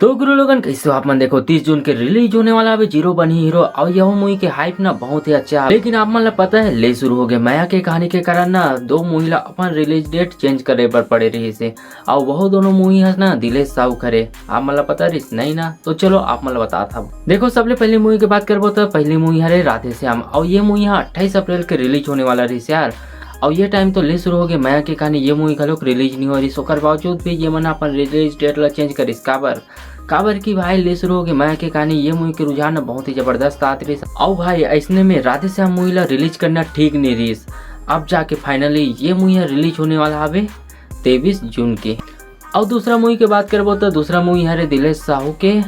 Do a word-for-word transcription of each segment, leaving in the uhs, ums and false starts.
तो गुरु लोगन, कैसे हो आप मन? देखो, तीस जून के रिलीज होने वाला हवे जीरो बनी हीरो, अउ यह मूवी के हाइप ना बहुत ही अच्छा है। लेकिन आप मन ला पता है, ले शुरू हो गए मया के कहानी के कारण ना दो मूवी ला अपन रिलीज डेट चेंज करे बर पड़े रहिस हे। अउ वहू दोनों मूवी ह ना दिलेश साहू के हरे। आप मन ला पता रहिस नहीं ना? तो चलो आप मन ला बतात हव। देखो, सबले पहली मूवी के बात करबो तो पहली मूवी हरे राधे श्याम, अउ ये मूवी ह अट्ठाईस अप्रैल के रिलीज होने वाला रहिस यार। अउ ये टाइम तो ले शुरू हो गए मया के कहानी, ये मूवी घलोक रिलीज नहीं हो रहिस, ओकर बावजूद भी ये मन अपन रिलीज डेट ला चेंज करिस। काबर? काबर कि भाई, ले शुरू हो गए मया के कहानी, ये मूवी के रुझान बहुत ही जबरदस्त आत रहिस। अउ भाई, ऐसने में राधे श्याम मूवी ला रिलीज करना ठीक नहीं रहिस। अब जाके फाइनली ये मूवी ह रिलीज होने वाला हवे तेईस जून के। अउ दूसरा मूवी के बात करबो तो दूसरा मूवी हरे दिलेश साहू के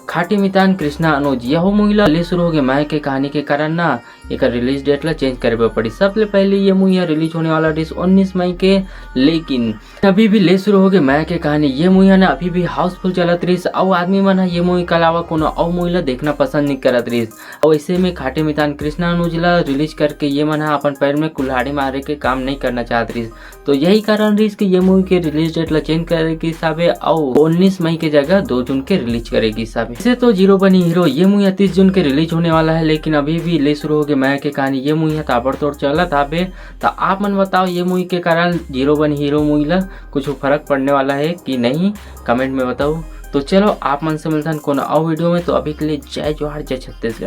खाटी मितान कृष्णा अनुज। यहू मूवी ला ले शुरू हो गए मया के कहानी के कारण ना एकर रिलीज डेट ला चेंज करे बर पड़ी। सबले पहले ये मूवी ह रिलीज होने वाला रहिस उन्नीस मई के, लेकिन अभी भी ले शुरू हो गए मया के कहानी, ये मूवी ह ना अभी भी हाउसफुल चलत रहिस। अउ आदमी मन ह ये मूवी के अलावा कोनो अउ मूवी ला देखना पसंद नहीं करत रहिस। अउ ऐसे में खाटी मितान कृष्णा अनुज ला रिलीज करके ये मन ह अपन पैर में कुल्हाड़ी मारे के काम नहीं करना चाहत रहिस। तो यही कारण रहिस कि ये मूवी के रिलीज डेट ला चेंज करे के हिसाबे अउ उन्नीस मई के जगह दो जून के रिलीज करे के हिसाबे। वैसे तो जीरो बनी हीरो ये मूवी तीस जून के रिलीज होने वाला है, लेकिन अभी भी ले शुरू हो गए मया के कहानी, ये मूवी ह ताबड़तोड़ चलत हाबे। तो आप मन बताओ, ये मूवी के कारण जीरो बनी हीरो मूवी ला कुछ फर्क पड़ने वाला है कि नहीं, कमेंट में बताओ। तो चलो, आप मन से मिलथन कोनो अउ वीडियो में। तो अभी के लिए जय जोहार, जय छत्तीसगढ़।